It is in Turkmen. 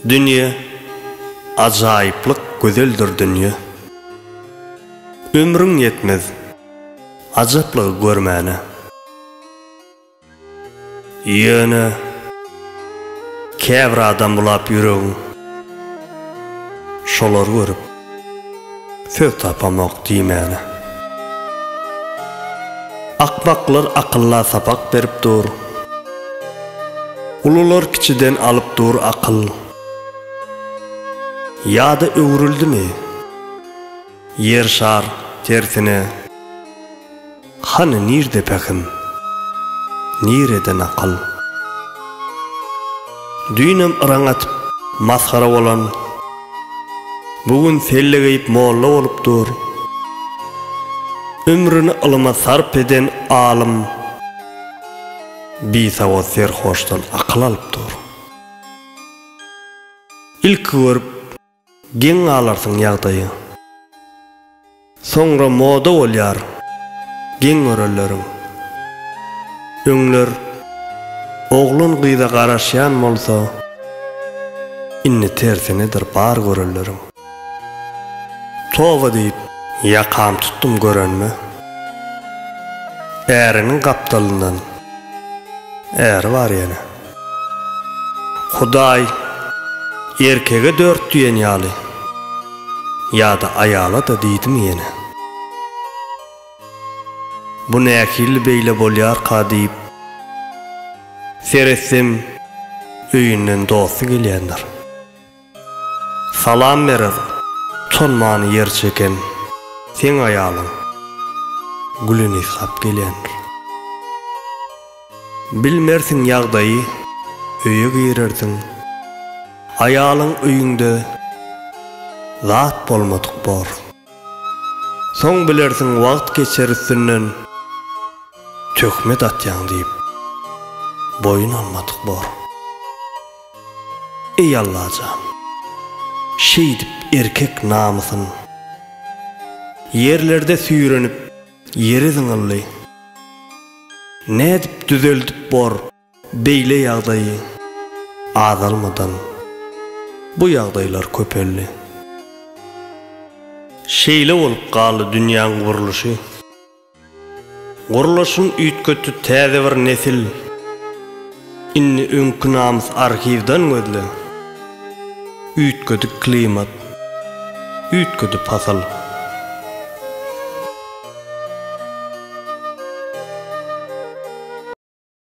Dünýe ajaýyplyk gözeldir dünýe. Ömrüň ýetmez ajaplygy görmäne. Ýöne käbir adam bulap ýüregin Şolary görüp söz tapamok diýmäne. Akmaklar akylla sapak berip dur. Ulular kiçiden alyp dur akyl. Ýa-da öwrüldimi Ýer şar tersine. Hany nirde pähim, nirede nakyl? Düýnem yraň atyp masgara bolan, Bu gün selle geýip molla bolup dur. Ömrüni ylyma sarp eden alym, Bisowat serhoşdan akyl alyp dur. Ilki görüp Geň galarsyň ýagdaýa. Soňra moda bolýar geň görenleriň. Öňler oglan gyza garaşýan bolsa, indi tersinedir bar görenleriň. Toba diýip ýakam tutdum görenme. Äriniň gapdalyndan äri bar ýene. Hudaý erkege dört diýen ýaly ýa-da aýala-da diýdimi ýene? Bu nähili beýle bolýarka diýip, seretsem öýünden dosty gelýändir. Salam berer, utanman ýer çeken seň aýalyň gülüni ysgap gelýändir. Bilmersiň ýagdaýy, öýe girersiň, aýalyň öýüňde zat bolmadyk bor. Soň bilersiň wagt geçer üstünden töhmet atýaň diýip boýun almadyk bor. Eý Allajan! Şeýdip erkek namysyn Ýerlerde süýrenip ýere zyňyldy. Nädip düzeldip bor beýle ýagdaýy azalmadan bu ýagdaýlar köpeldi. Şeýle bolup galdy dünýäň gurluşy. Gurluşyn üýtgetdi täze bir nesil. Indi öňki namys arhiwden gözle. Üýtgedi klimat, üýtgedi pasyl.